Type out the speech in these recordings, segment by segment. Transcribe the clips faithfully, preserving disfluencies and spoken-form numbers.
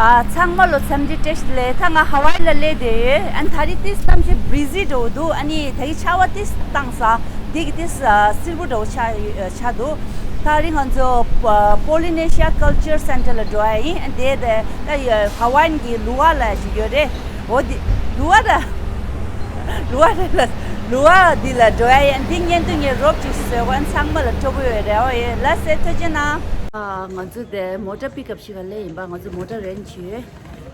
ཨ། ཚང་མ་ལོ་འཚམས་འདྲི་བཀྲ་ཤིས་བདེ་ལེགས། ད་ང་ཧ་ཝའི་ལ་སླེབས་བསྡད་ཡོད། ཨ་ནི་ད་རེས་ཏིས་གནམ་གཤིས་བི་རི་ཛི་འདྲ་བོ་འདུག་ཨ་ནི་ད་གི་ཆར་པ་ཏིས་བཏང་ས། འདི་གི་ཏིས་ཨ་བསིལ་པོ་འདྲ་བོ་ཆགས་ཡོད་ཆགས་འདུག་ད་རེས་ང་ཚོ་པོ་ལི་ནེ་ཤི་ཡ་ཀལ་ཅར་སེན་ཊར་ལ་འགྲོ་ཡ་ཡིན། ཨ་ནི་དེ་དེ་ད་ཧ་ཝའི་གི་ལུ་ཝ་ལབ་ཡ་ཞིག་ཡོད་རེད། འོ་དེ་ལུ་ཝ་ད། ལུ་ཝ་རེད་ལ། ལུ་ཝ་འདི་ལ་འགྲོ་ཡ་ཡིན། འདི་བརྙན་ཐུང་ངས་རོབ་ཅིག་བཟོས་གོ། ཨ་ནི་ཚང་མ་ལ་སྤྲོ་པོ་ཡོད་རེད། འོ་ཡེ་ལ་སེ་ཐུགས་རྗེ་གནང་། ཨ། ང་ཚོ་དེ་མོ་ཊ་པིག་ཨབ་ཞིག་ག་སླེབས་ཡིན་པ། ང་ཚོ་མོ་ཊ་རེན་ཊི་བྱས།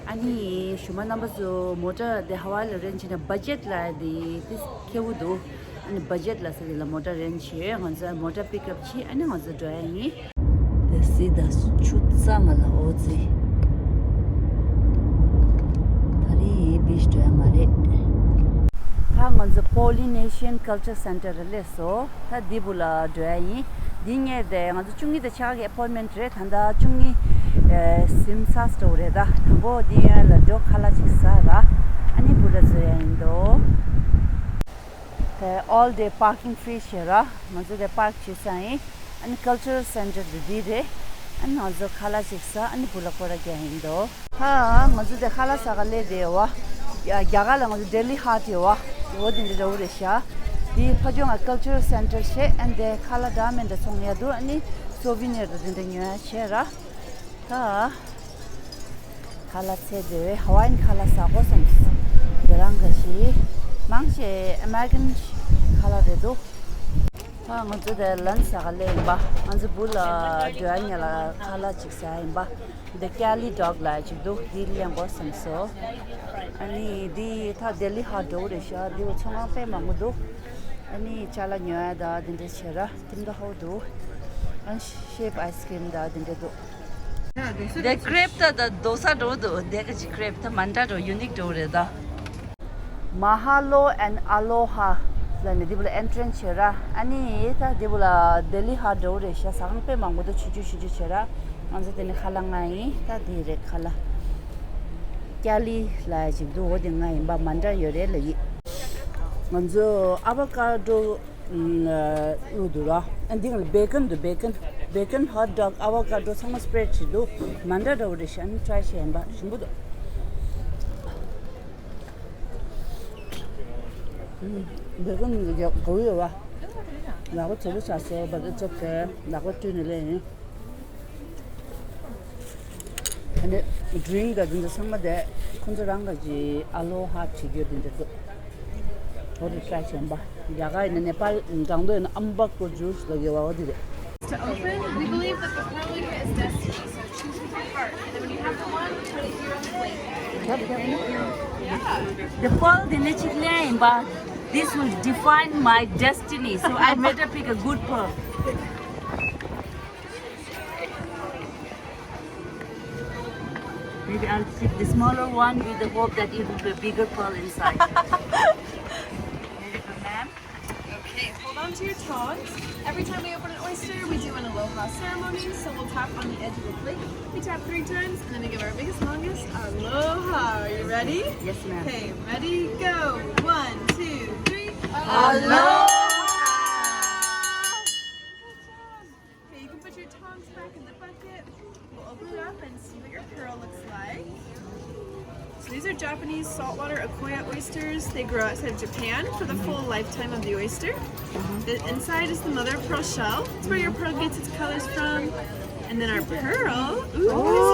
ཨ་ནི་གཞུག་མ་རྣམ་པ་ཚོ་མོ་ཊ་དེ་ཧ་ཝའི་ལ་རེན་ཊི་བྱས་ན་བ་ཇེཊ་ལ་དེ་དེ་ཁེ་པོ་འདུག་ཨ་ནི་བ་ཇེཊ་ལ་ས་དེ་ལ་མོ་ཊ་རེན་ཊི་བྱས། ང་ཚོ་མོ་ཊ་པིག་ཨབ་བྱས། ཨ་ནི་ང་ཚོ་འགྲོ་ཡ་ཡིན། དེ་སི་ད་ཆུ་གཙང་མ་ལ་འོ་ཙི། ད་རེས་བིཆ་འགྲོ་ཡ་མ་རེད། ད་ང་ཚོ་པོ་ལི་ནེ་ཤི་ཡན་ཀལ་ཅར་སེན་ཊར་ལ་སླེབས་སོང་། ད་འདི་བུ་ལ་འགྲོ་ཡ་ཡིན། འདི་ངས་དེ་ང་ཚོ་བཅུ་གཉིས་དང་ཕྱེད་ཀ་གི་ཨ་པོའིན་མེན་ཊི་རེད། ད་ལྟ་བཅུ་གཉིས་ཨེ་ཟིན་ཚར་འགྲོ་རེད། ད་དང་པོ་འདི་ཡོན་ལ་འགྲོ། ཁ་ལག་ཅིག་ཟ་ར། ཨ་ནི་བུ་ལ་བཟོ་ཡ་ཡིན་འདུག་དེ་ཨོལ་ཌེ་པར་ཀིང་ཧྥི་རི་བྱེད་ར། ང་ཚོ་དེ་པར་ཀི་བྱེད་ས་ཡིན། ཨ་ནི་ཀལ་ཅར་སེན་ཊར་དེ་འདི་རེད། ཨ་ནི་ང་ཚོ་ཁ་ལག་ཅིག་ཟ། ཨ་ནི་བུ་ལ་སྐོར་ར་རྒྱག་ཡིན་འདུག་ཧ། ང་ཚོ་དེ་ཁ་ལག་ཟ་ག་སླེབས་བསྡད་ཡོད་པ། ཡ། རྒྱ་གར་ལ་ང་ཚོ་ཌེ་ལི་ཧཊ་ཡོད་པ། འོ་དེ་འདྲ་འདྲ་བོ་རེད་ཤག་དེའི་ཕ་ཇོ་ང་ཀལ་ཅར་སེན་ཊར་བྱས། ཨ་ནི་དེ་ཁ་ལག་འདྲ་མི་འདྲ་ཚོང་ཡ་འདུག་ཨ་ནི་སོ་བི་ནེར་དང་དེ་འདྲ་ཉོ་ཡ་བྱས་ར། ད་ཁ་ལག་ཚད་དེ་ཧ་ཝའི་ཡན་ཁ་ལག་ཟ་དགོས་བསམ་སོང་། དེ་རང་ག་ཞིག་མང་ཆེ་ཨ་མེ་རི་ཀན་ཁ་ལག་རེད་འདུག་ད་ང་ཚོ་དེ་ལན་ཆ་ཟ་ག་སླེབས་ཡིན་པ། ང་ཚོ་བུ་ལ་འགྲོ་ཡ་ཉལ་ལ་ཁ་ལག་ཅིག་ཟ་ཡིན་པ། འདི་ཀེ་ལི་ཌོག་ལབ་ཅིག་འདུག་འདི་ལེན་དགོས་བསམ་སོང་། ཨ་ནི་འདི་ད་ལྡི་ལི་ཧཊ་འདྲ་བོ་རེད་ཤག་འདི་བ་ཚོང་ཁང་དཔེ་མང་པོ་འདུག་ཨ་ནི་ཅ་ལག་ཉོ་ཡ་ད་འདི་འདྲ་བྱེད་ར། ཁྱིམ་ད་ཧོ་འདུག་ཨ་ནི་ཤེབ་ཨའི་སི་ཀྲིམ་ད་འདི་འདྲ་འདུག་དེ་ཀྲེབ་ད་ད་རྡོ་ས་འདྲ་བོ་འདུག་དེ་ག་ཅིག་ཀྲེབ་ད་མན་ཏྲ་འདྲ་བོ་ཡུ་ནིག་འདྲ་བོ་རེད་ད། མ་ཧ་ལོ་ཨེན་ཨ་ལོ་ཧ་ལབ་ནས་འདི་བུ་ལ་ཨེན་ཊི་རན་སི་བྱེད་ར། ཨ་ནི་ད་འདི་བུ་ལ་ལྡི་ལི་ཧཊ་འདྲ་བོ་རེད་ཤག་ཟ་ཁང་དཔེ་མང་པོ་འདུག་ཆུང་ཆུང་ཆུང་ཆུང་བྱེད་ར། ང་ཚོ་དེ་ནས་ཁ་ལག་ང་ཡིན། ད་དེ་རེད་ཁ་ལག་ཀེ་ལི་ལབ་ཡ་ཅིག་འདུག་འོ་དེ་ང་ཡིན་པ། མན་ཏྲ་ཡོད་རེད་ལབ་ཡིན། ང་ཚོ་ཨ་བ་ཀ་ཌོ་བླུགས་འདུག་ར། ཨ་འདི་ང་ལ་བེ་ཀོན་འདུག་བེ་ཀོན། བེ་ཀོན་ཧོཊ་ཌོག་ཨ་བ་ཀ་ཌོ་ཚང་མ་སི་པྲེཌ་བྱས་འདུག་མན་ཏྲ་འདྲ་བོ་རེད་ཤག་ཨ་ནི་ཊྲའི་བྱས་ཡིན་པ། ཞིམ་པོ་འདུག་བེ་ཀོན་འདི་དགའ་བོ་ཡོད་པ། ལག་པ་དྲོ་པོ་ཆགས་སོང་། But it's okay. ལག་པ་བཀྲུས་ནས་སླེབས་ཡིན། ཨ་ནི་ཌི་རིང་ག་འདི་འདྲ་ཚང་མ་དེ་ཁོ་ཚོ་རང་ག་ཅིག་ཨ་ལོ་ཧ་བྱེད་རྒྱུ་འདི་འདྲ་འདུག་འོ་དེ་ཊྲའི་བྱས་པ། རྒྱ་གར་ཡིན་ན་ནེ་པཱལ་དྲང་དོ་ཡིན་ན་ཨམ་བག་གོ་ཇུས་ལ་གི་བ་འོ་དེ་རེད། To open, we believe that the pearl you hit is destiny, so choose with your heart. And then when you have the wand, put it here on the plate. The pearl དེ་ནས་གཅིག་ལེན་ཡིན་པ། This will define my destiny. So I better pick a good pearl. Maybe I'll pick the smaller one with the hope that it will be a bigger pearl inside. Here you go, ma'am. Okay, hold on to your tongs. Every time we open an oyster, we do an aloha ceremony. So we'll tap on the edge of the plate. We tap three times, and then we give our biggest, longest aloha. Are you ready? Yes, ma'am. Okay, ready, go. One, two, three. Aloha! Okay, you can put your tongs back in the bucket. We'll open it up and see what your pearl looks like. So these are Japanese saltwater akoya oysters. They grow outside of Japan for the full lifetime of the oyster. The inside is the mother of pearl shell. It's where your pearl gets its colors from. And then our pearl, ooh, is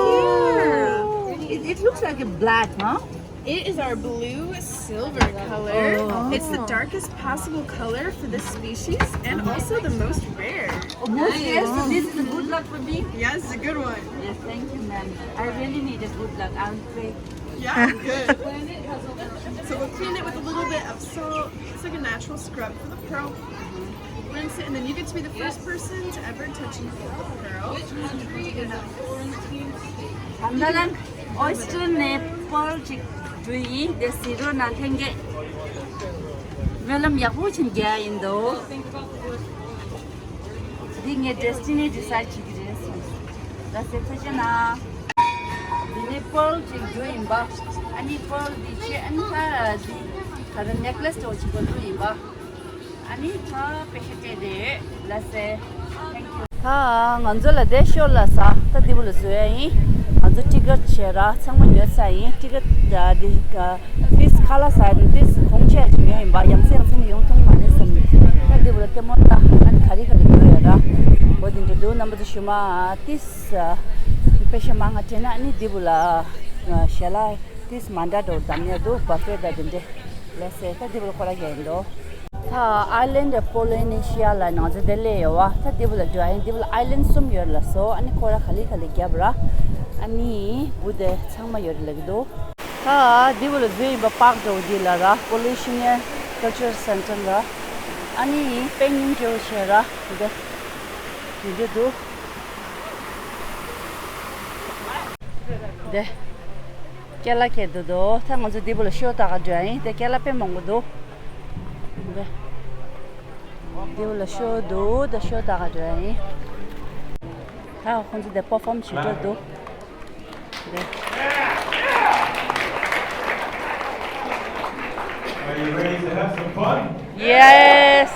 here. It, it looks like a black, huh? It is our blue silver color. Oh. It's the darkest possible color for this species and also the most rare. Oh, most rare. So this is a good luck for me? Yes, it's a good one. Yes, thank you, ma'am. I really need a good luck. I'll pray. Yeah, good. So we'll clean it with a little bit of salt. It's like a natural scrub for the pearl. Rinse it, and then you get to be the first person to ever touch and feel the pearl. ད་ལྟ་ལ་ཨོའི་སི་ཊར་ནས་པརལ་ཅིག་བསྒྲུགས་ཡིན། དེ་ཟི་རོ་ནང་ལྷན་རྒྱས་སྨོན་ལམ་ཡག་པོ་ཅིག་རྒྱག་ཡིན་འདུག་འདི་ངའི་ཌེ་སི་ཊི་ནི་ཌི་སའེ་ཌི་བྱེད་ཀྱི་རེད་གསུངས། ལགས་སེ་ཐུགས་རྗེ་གནང་། འདི་ནས་པརལ་ཅིག་བསྒྲུགས་ཡིན་པ། ཨ་ནི་པརལ་འདི་བྱས་ཨ་ནི་ད་འདི་ག་རེ་ནེག་ལེ་སི་འདྲ་བོ་ཅིག་པར་བསྒྲུགས་ཡིན་པ། ཨ་ནི་ད་པེ་ཤ་སྤྲད་དེ་ཡོད། ལགས་སེ། Thank you. ཨ། ང་ཚོ་ལ་དེ་ཤོ་ལ་ས་ད་འདི་བུ་ལ་བཟོ་ཡ་ཡིན། ང་ཚོ་ཊི་ཀེ་ཊི་བྱས་ར་ཚང་མ་ཉོས་ཚར་ཡིན། ཊི་ཀེ་ཊི་འདི་ཏིས་ཁ་ལག་ཟ་ཡ་ཏིས་གོང་ཆེ་ཅིག་ཉོས་ཡིན་པ། ཡང་སེ་ཡང་སེ་ནི་ཡོང་ཐུབ་མ་རེད་བསམ། ད་འདི་བུ་ལ་ལྟད་མོ་ལྟ། ཨ་ནི་ག་རེ་ག་རེ་དགོས་ཡ་ར་འོ་དེ་འདྲ་འདུག་རྣམ་པ་ཚོ་ཞུ་མ་ཏིས་དཔེ་ཤ་མང་ང་དྲན་ན་ཨ་ནི་འདི་བུ་ལ་ཞལ་ལག་ཏིས་མ་འདྲ་འདྲ་བོ་བདམས་ཡ་འདུག་བ་ཕེ་ད་དེ་འདྲ་ལས་སེ་ད་འདི་བུ་ལ་ཁོ་ར་རྒྱག་ཡིན་འདུག་ད་ཨའི་ལེན་ཌི་པོ་ལི་ནེ་ཤི་ཡ་ལ་ང་ཚོ་དེ་སླེབས་ཡོད་བ། ད་འདི་བུ་ལ་འགྲོ་ཡིན། འདི་བུ་ལ་ཨའི་ལེན་ཌི་གསུམ་ཡོད་ལ་སོ། ཨ་ནི་ཁོ་ར་ག་ལེ་ག་ལེ་རྒྱབ་ར་ཨ་ནི་བུ་དེ་ཚང་མ་ཡོད་རེད་ལབ་ཀྱི་འདུག་ད་འདི་བུ་ལ་བཟོས་ཡིན་པ་པག་འགྲོ་འདི་ལ་ར་པོ་ལི་ཤི་ནི་ཀལ་ཅར་སེན་ཊར་ལ་ཨ་ནི་དཔེ་སྙིང་རྗེ་བོ་བྱས་ར་འདི་འདི་འདུག་འདི། ཀེ་ལ་ཁེ་འདུག་དོ། ད་ང་ཚོ་འདི་བུ་ལ་ཤོ་ལྟ་ག་འགྲོ་ཡ་ཡིན། དེ་ཀེ་ལ་དཔེ་མང་པོ་འདུག་འདི། འདི་བུ་ལ་ཤོ་འདུག་ད་ཤོ་ལྟ་ག་འགྲོ་ཡ་ཡིན། ད་ཁོང་ཚོ་དེ་པར་ཕོམ་བྱེད་འགྲོ་འདུག་འདི། Are you ready to have some fun? Yes.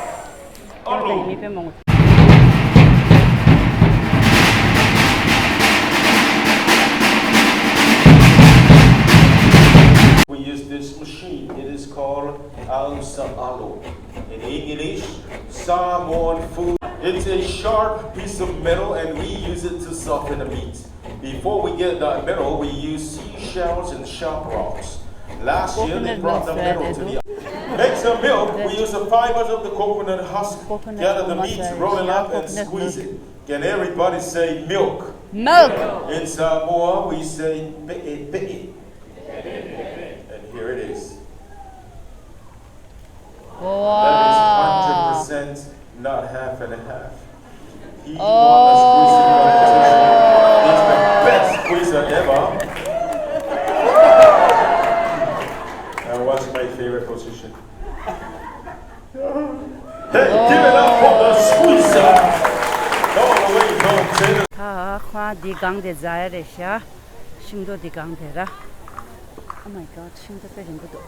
ཀྱང་དེ་མི་དཔེ་མང་པོ། We use this machine. It is called alu sa alu. In English, Samoan food. It's a sharp piece of metal and we use it to soften the meat. Before we get that metal, we use seashells and sharp rocks. Last year, they brought the metal to the. Make some milk. We use the fibers of the coconut husk, gather the meat, roll it up, and squeeze it. Can everybody say milk? Milk. In Samoa, we say pe'e pe'e. And here it is. That is hundred percent not half and half. He won the squeezing competition. He's the best squeezer ever. And what's my favorite position? Hey, give it up for the squeezer. All the way from Tennessee. ད་ཁོ་འདི་གང་དེ་ཟ་ཡ་རེད་ཤག་ཤིང་ཏོག་འདི་གང་དེ་ར། Oh my God, ཤིང་ཏོག་དཔེ་རིང་པོ་འདུག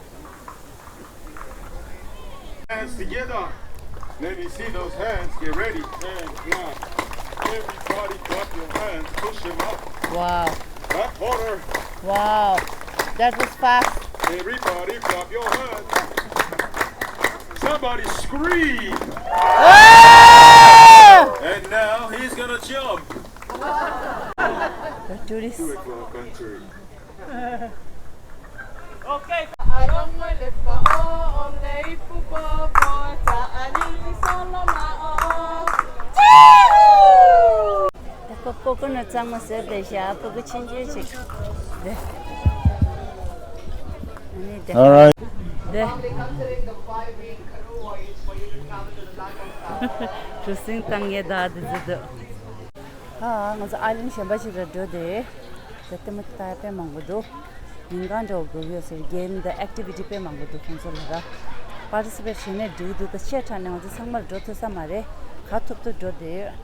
Hands together. Let me see those hands. Get ready. Hands up. Everybody clap your hands. Push them up. Wow. Clap harder. Wow. That was fast. Everybody clap your hands. Somebody scream. Oh! And now he's gonna jump. The tourist. Do it for our country. ཀོ་ཀོ་ནཊ་གཙང་མ་ཟེར་བསྡད་ཤག་ཕྲུ་གུ་ཆུང་ཆུང་ཞིག་དེ། ཨ་ནི་དེ། All right. དེ། གྲུ་གཟིངས་བཏང་ངེས་ད་དེ་ཚོ་འདུག་ཨ། ང་ཚོ་ཨའི་ལེན་ཌི་གཞན་པ་ཞིག་ལ་འགྲོ་དེ། དེ་ལྟད་མོ་ལྟ་ཡ་དཔེ་མང་པོ་འདུག་ཉིན་གང་འགྲོ་དགོས་ཡོད་ཟེར། གེམ་དང་ཨེག་ཊི་བི་ཊི་དཔེ་མང་པོ་འདུག་ཁོང་ཚོ་ལ་ར། པར་ཊི་སི་པེཊ་བྱས་ནས་འགྲིག་འདུག་ད་ཆེ་དྲགས་ནས་ང་ཚོ་ཚང་མར་འགྲོ་ཐུབ་ས་མ་རེད། ག་ཐུབ་ཐུབ་འགྲོ་བསྡད་ཡོད།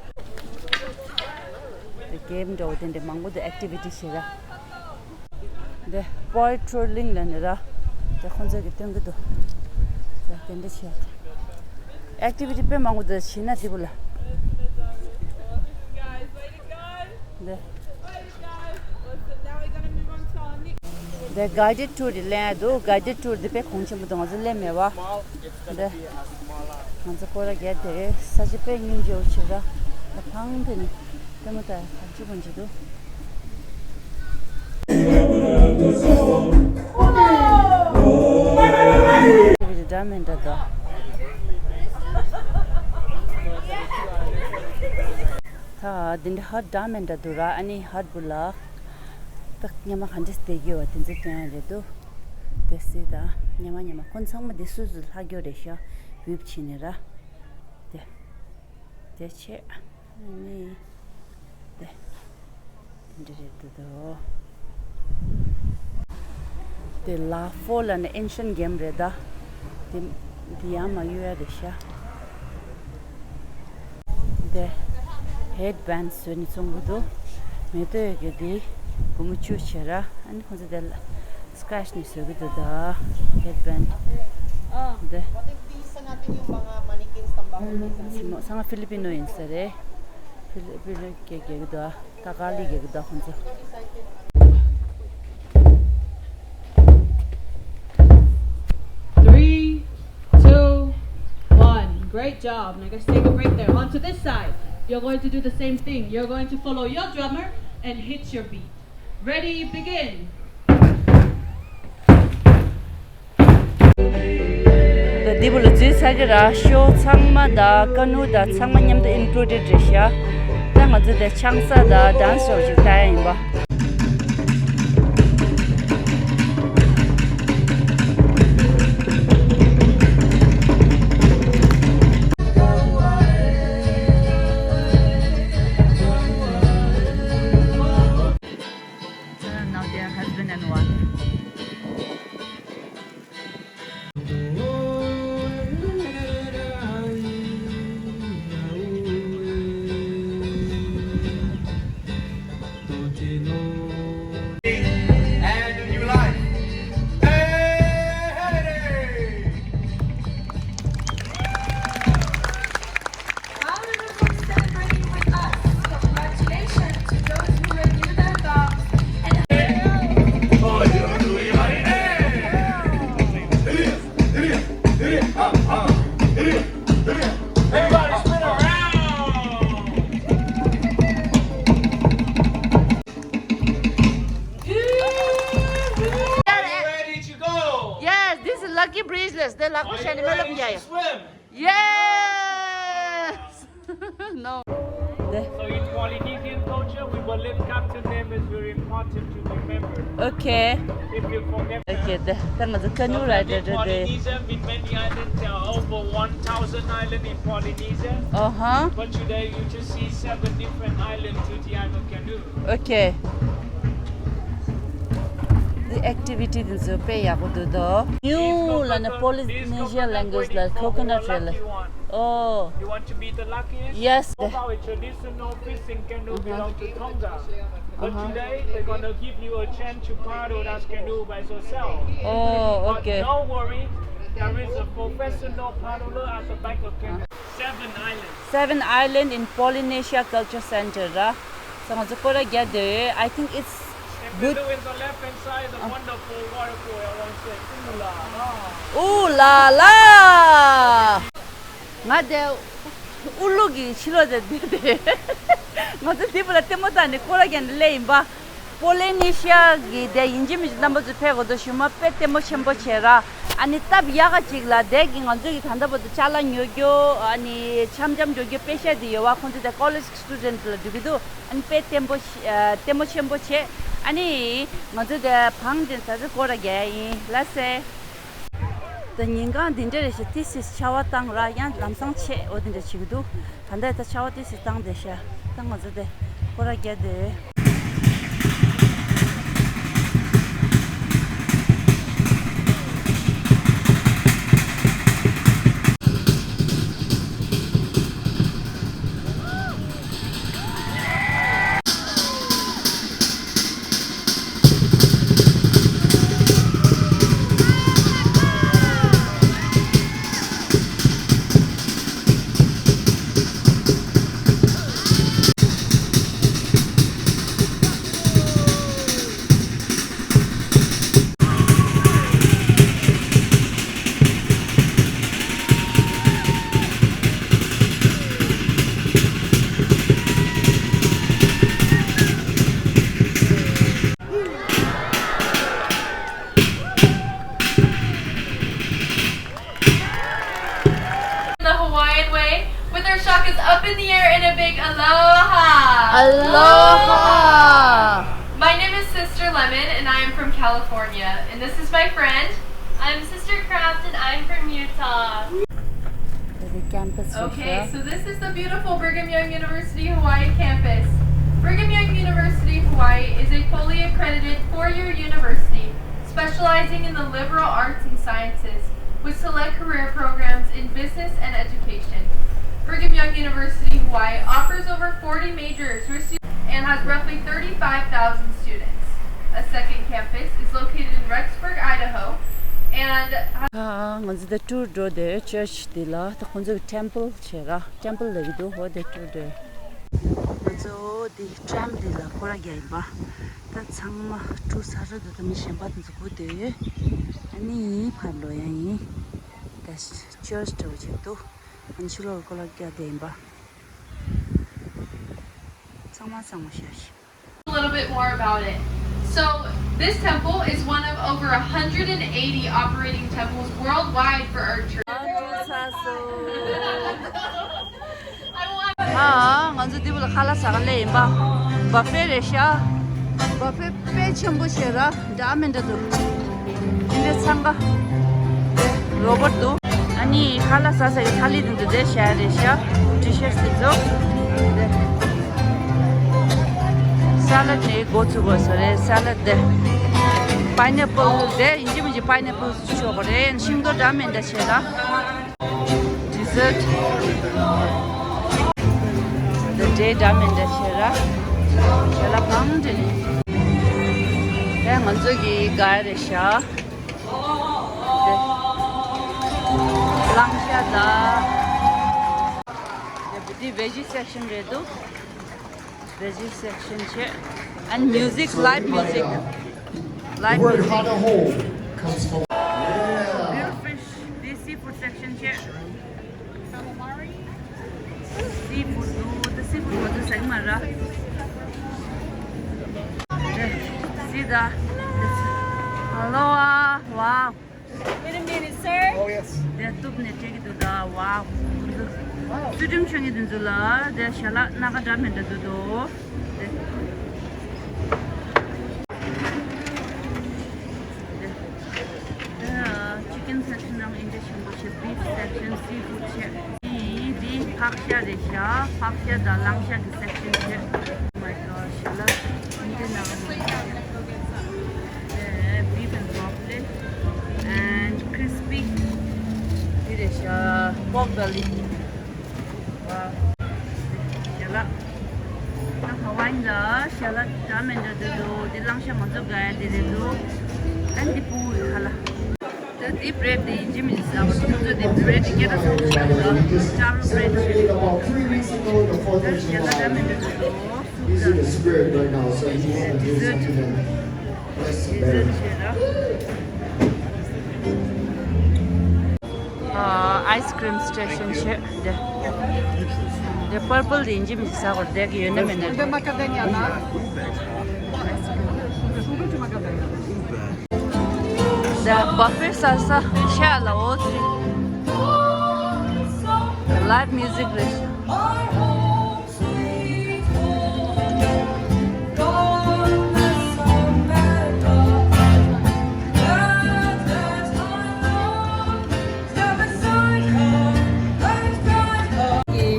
དེ་གེམ་འདྲ་བོ་དེ་འདྲ་མང་པོ་འདུག་ཨེག་ཊི་བི་ཊི་བྱེད་ཡ། དེ་པོ་ཊི་ཊི་རོ་ལིང་ལབ་ནས་ར། དེ་ཁོང་ཚོ་གིས་སྟོན་གྱི་འདུག་དེ་འདྲ་བྱས། ཨེག་ཊི་བི་ཊི་དཔེ་མང་པོ་འདུག་བྱས་ན་དེ་བུ་ལ། དེ། དེ་གའི་ཌེཌ་ཊུར་དེ་ལེན་ཡ་འདུག་གའི་ཌེཌ་ཊུར་དེ་དཔེ་གོང་ཆེན་པོ་འདུག་ང་ཚོ་སླེབས་མེད་པ། འདི། ང་ཚོ་སྐོར་ར་བརྒྱབ་དེ་ས་ཆ་དཔེ་སྙིང་རྗེ་བོ་བྱེད་ར། ད་ཕང་དེ་ནི་ལྟད་མོ་ལྟ་གང་ཅི་གང་ཅི་འདུག་འདི་འདྲ་མི་འདྲ་འདུག་ད་འདི་འདྲ་ཧར་འདྲ་མི་འདྲ་འདུག་ར། ཨ་ནི་ཧར་བུ་ལ། ད་སྔོན་མ་ག་འདྲས་བསྡད་ཀྱི་ཡོད་པ་དེ་ཚོ་སྟོན་ཡ་རེད་འདུག་དེ་སྲིད་ད་སྔོན་མ་སྔོན་མ་ཁོང་ཚང་མ་འདི་སུ་སུ་ལྷག་རྒྱུ་རེད་ཤག་ཝིབ་བྱས་ནས་ར། དེ། དེ་བྱས། ཨ་ནི། དེ། དེ་འདྲ་རེད་འདུག་དོ། དེ་ལ་ཧྥོ་ལབ་ནས་ཨེན་ཤན་གེམ་རེད་ད། དེ། དེ་ཡང་མ་གཡུག་ཡ་རེད་ཤག་དེ། ཧེཌ་བྷེན་ཌི་བཟོས་ནས་བཙོང་གི་འདུག་མེ་ཏོག་ཡོད་གི་དེ། སྒོར་མོ་བཅུ་བྱས་ར། ཨ་ནི་ཁོང་ཚོ་དེ་ལ་སི་ཀེ་ཆི་ནས་བཟོ་གི་འདུག་ད། ཧེཌ་བྷེན་ཌི། དེ། སང་ང་ཕི་ལི་པི་ནོ་ཡིན་ས་རེད། ཕི་ལི་ཕི་ལི་སྐད་རྒྱག་གི་འདུག་ད་ག་ལི་རྒྱག་གི་འདུག་ཁོང་ཚོ། Three, two, one. Great job. Now let's take a break there. On to this side. You're going to do the same thing. You're going to follow your drummer and hit your beat. Ready, begin. ད་འདི་བུ་ལ་འཛུལ་ཚར་གི་ར། ཤོ་ཚང་མ་དང་ཀ་ནུ་དང་ཚང་མ་མཉམ་དུ་included་རེད་ཤག་ད་ང་ཚོ་དེ་ཆང་ས་དང་dance་show་ཞིག་ལྟ་ཡ་ཡིན་པ། Now they are husband and wife. And a new life. Hey, hey, hey. Hallelujah, celebrating with us. Congratulations to those who renew their vows and Everybody spin around. Are you ready to go? Yes, this is lucky breezes. They lucky Are you ready to swim? Yes! No. So in Polynesian culture, we believe captain name is very important to remember. Okay. If you forget Okay, the, the, the canoe So rider in today. Polynesia, in many islands, there are over one thousand islands in Polynesia. Uh-huh. But today you just see seven different islands through the island canoe. Okay. The activity དེ་ཚོ་དཔེ་ཡག་པོ་འདུག་དོ། New ལ་ནི་Polynesian language ལ་coconut རེད་ལ། Oh. You want to be the luckiest? Yes. How about a traditional fishing canoe belong to Tonga? But Uh-huh. today they're gonna give you a chance to paddle that canoe by yourself. Oh, But okay. no worry, there is a professional paddler at the back of canoe. Seven islands. Seven island in Polynesia Culture Center ར། ས་ང་ཚོ་སྐོར་ར་རྒྱག་དེ། I think it's If you good. look in the left hand side, the wonderful waterfall, I want to say, ooh la la. Ooh la la. ང་དེ་ཨུ་ལུ་གི་ཕྱི་ལོགས་དེ་དེ་དེ། ང་ཚོ་དེ་བུ་ལ་ལྟད་མོ་ལྟ་ནས་སྐོར་ར་རྒྱག་ནས་སླེབས་ཡིན་པ། པོ་ལི་ནི་ཤི་ཡ་གི་དེ་ཡིན་གཅིག་མིན་གཅིག་རྣམ་པ་ཚོ་ཕེབས་དགོས་འདུག་ཞུ་མ་དཔེ་ལྟད་མོ་ཆེན་པོ་བྱས་ར། ཨ་ནི་སྟབས་ཡག་ག་ཅིག་ལ་དེ་གི་ང་ཚོ་གི་ད་ལྟ་བར་དུ་ཅ་ལག་ཉོ་རྒྱུ་ཨ་ནི་འཆམ་འཆམ་འགྲོ་རྒྱུ་དཔེ་ཤ་དེ་ཡོད་བ། ཁོང་ཚོ་དེ་ཀོ་ལེཇ་སི་ཊུ་ཌེན་ཊི་ལ་འགྲོ་གི་འདུག་ཨ་ནི་དཔེ་ལྟད་མོ་ཤ་ཨ་ལྟད་མོ་ཆེན་པོ་བྱས། ཨ་ནི་ང་ཚོ་དེ་བང་དེ་ད་ཚོད་སྐོར་ར་རྒྱག་ཡ་ཡིན་ལ་སེ། ད་ཉིན་གང་འདི་འདྲ་རེད་ཤག་ཏི་སི་ཆར་པ་བཏང་ར་ཡང་ལམ་སང་ཆད་འོ་དེ་འདྲ་བྱེད་ཀྱི་འདུག་ད་ལྟ་ད་ཆར་པ་ཏི་སི་བཏང་བསྡད་ཤག་ད་ང་ཚོ་དེ་སྐོར་ར་རྒྱག་དེ། The Hawaiian way, with our shakas up in the air and a big aloha. Aloha. My name is Sister Lemon, and I am from California. And this is my friend. I'm Sister Kraft, and I'm from Utah. The campus Okay, so this is the beautiful Brigham Young University Hawaii campus. Brigham Young University Hawaii is a fully accredited four-year university specializing in the liberal arts and sciences, with select career programs in business and education. Brigham Young University Hawaii offers over forty majors, receiving and has roughly thirty-five thousand students. A second campus is located in Rexburg, Idaho, and has ཨ། ང་ཚོ་ད་ཊུར་འགྲོ་དེ་ཅར་ཆི་འདི་ལ་ད་ཁོང་ཚོ་གི་ཊེམ་པལ་བྱས་ར། ཊེམ་པལ་ལ་གི་འདུག་འོ་དེ་ཊུར་འགྲོ། ང་ཚོ་འདི་ཊེམ་འདི་ལ་སྐོར་ར་རྒྱག་ཡིན་པ། ད་ཚང་མ་གྲུ་ས་ར་དུ་ད་མི་གཞན་པ་དེ་ཚོ་སྒུག་བསྡད་ཡོད། ཨ་ནི་ཕར་ལོག་ཡ་ཡིན། ད་ཅར་ཆི་འདྲ་བོ་ཅིག་འདུག་ཨ་ནི་ཕྱི་ལོགས་ལ་སྐོར་ར་རྒྱག་བསྡད་ཡིན་པ། ཚང་མ་ཚང་མ་ཤ་ཤ། A little bit more about it. So, this temple is one of over one hundred eighty operating temples worldwide for our church. ཨ། ང་ཚོ་འདི་བུ་ལ་ཁ་ལག་ཟ་ག་སླེབས་ཡིན་པ། བ་ཧྥེ་རེད་ཤག་བ་ཧྥེ་དཔེ་ཆེན་པོ་ཞེ་དྲག་འདྲ་མི་འདྲ་འདུག་འདི་འདྲ་འཚང་ཁ། རོ་བོར་འདུག་ཨ་ནི་ཁ་ལག་ཟ་ས་ཀྱི་ཐ་ལི་དེ་ཚོ་འདིར་བཞག་རེད་ཤག་ཊི་ཤར་ཊི་དེ་ཚོ། ས་ལད་ནས་འགོ་ཚུགས་དགོས་ས་རེད། ས་ལད་དེ། པའི་ནེ་པལ་དེ་ཡིན་གཅིག་མིན་གཅིག་པའི་ནེ་པལ་ཞོག་པ་རེད། ཤིང་ཏོག་འདྲ་མི་འདྲ་བྱས་ལ། ཌི་ཟར་ཊི། དེ་འདྲའི་འདྲ་མི་འདྲ་བྱས་ལ། བྱས་ལ་གང་འདྲ་ནི། དེ་ང་ཚོ་གི་ག་རེ་ཤག་དེ། གླང་ཤ་དང་། དེ་བི་ཊི་ཝེ་ཇི་སེག་ཤན་རེད་འདུག Veggie section བྱས། And music, live music. Live music. Grilled fish, this seafood section བྱས། སི་ཕུཌ་འདུག་ད་སི་ཕུཌ་ང་ཚོ་ཟ་གི་མ་རེད། See the, hello, wow. Wait a minute, sir. Oh, yes. དེ་གཏུབ་ནས་སྤྲད་ཀྱི་འདུག་ད། ཝའོ། ཚུལ་ཁྲིམས་ཆོས་ཉིད་དེ་ཚོ་ལ་དེ་ཞལ་ལག་སྣ་ཁ་འདྲ་མི་འདྲ་འདུག་དོ། དེ། དེ། ཅི་ཀན་སེག་ཤན་རང་ཨིན་ཇི་ཆེན་པོ་བྱས། བིཕ་སེག་ཤན། སི་ཕུཌ་བྱས། འདི་འདི་ཕག་ཤ་རེད་ཤག་ཕག་ཤ་དང་གླང་ཤ་གི་སེག་ཤན་བྱས། Oh my gosh, ཞལ་ལག་འདི་ནང་། Eh, beef and broccoli and crispy. འདི་རེད་ཤག pork belly. Wow. ཞལ་ལག་ད་ཧ་ཝའི་ཡན་ལ་ཞལ་ལག་འདྲ་མི་འདྲ་འདུག་འདི་གླང་ཤ་ང་ཚོ་དགའ་ཡ་འདི་རེད་འདུག་ཨ་འདི་ཕྲུ་གུའི་ཁ་ལག་ད་འདི་བྷི་རེཌ་དེ་ཡིན་གཅིག་མིན་གཅིག་ཟ་བར་ཁོང་ཚོ་དེ་བྷི་རེཌ་དེ་སྐད་གྲགས་ཚང་བ་ཞིག་རེད་འདུག་ཅ་རོ་བྷི་རེཌ་ཞིག་རེད་འདུག་ད་ཞལ་ལག་འདྲ་མི་འདྲ་འདུག He's in the spirit right now, so he wants to do something. Bless him, baby. Ice cream station བྱས་དེ། དེ་purple དེ་ཡིན་གཅིག་མིན་གཅིག་ཟ་དགོས་རེད། དེ་གི་ཡོད་ན་མེད་ན། Ube macadamia, na? Ube to macadamia. དེ་བ་ཧྥེ་ཟ་ས་ཤ་ལ་འོ་ཚི། Live music རེད།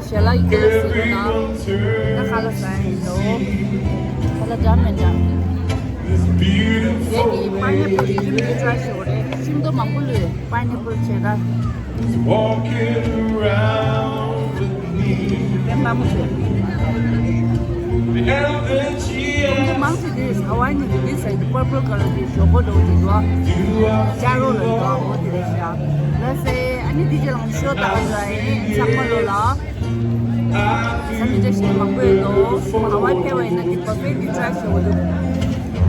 ཞལ་ལག་ཡིན་གྱི་ཟེར་ན། ད་ཁ་ལག་ཟ་ཡིན་ནོ། ཁ་ལག་འདྲ་མི་འདྲ། ཡ་གི་pineapple ཡིན་གྱི་མི་try བྱེད་དགོས་རེད། ཤིང་ཏོག་མང་པོ་ལོས་pineapple བྱེད་ད། Walking around with me. དཔེ་དམའ་མོ་བྱས། ཁོང་ཚོ་མང་ཆེ་དེ་ཧ་ཝའི་ནི་འདི་ཟེར་དུས་purple colour དེ་ཞོག་ཁོག་འདྲ་བོ་དེ་འདུག་ཅ་རོ་ལ་འདུག་འོ་དེ་རེད་ཤག་ལ་སེ་ཨ་ནི་འདི་རྗེས་ལ་ང་ཚོ་ཤོ་ལྟ་ག་འགྲོ་ཡ་ཡིན། ཚང་མ་ལོ་ལ་ས་མི་འདྲ་ཞིག་མང་པོ་ཡོད་དོ། ཧ་ཝའི་ཕེབས་པ་ཡིན་ན་འདི་buffet འདི་try བྱེད་དགོས་འདུག་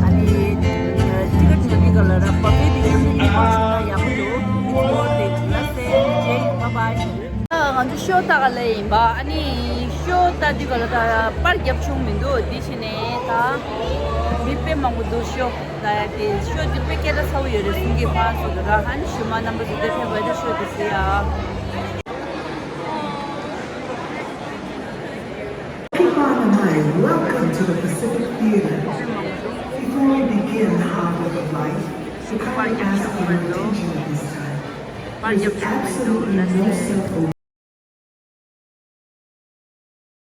ཨ་ནི་ticket ཉོ་དུས་ག་ལ་ར་buffet འདི་ཉོ་ནས་ཉོ་བ་བྱུང་ན་ཡག་པོ་འདུག་ལ་སེ་ཨ་ནི་རྗེས་ཡིན། Bye bye. ང་ཚོ་ཤོ་ལྟ་ག་སླེབས་ཡིན་པ། ཨ་ནི་ཤོ་ལྟ་དུས་ག་ལ་ད་པར་རྒྱབ་བྱུང་མི་འདུག་འདི་བྱས་ནས་ད་མི་དཔེ་མང་པོ་འདུག་ཤོ་ལྟ་ཡ་དེ། ཤོ་འདི་དཔེ་སྐད་གྲགས་ཚ་བོ་ཡོད་རེད་གསུང་གི་ཕར་ཚུར་དུ་ར། ཨ་ནི་ཞུ་མ་རྣམ་པ་ཚོ་དེ་ཕེབས་པ་དེ་ཤོ་དེ་གཟིགས་ཡ། Welcome to the Pacific Theater. Before we begin the hard work of life, we kindly ask for your attention at this time. There is absolutely no self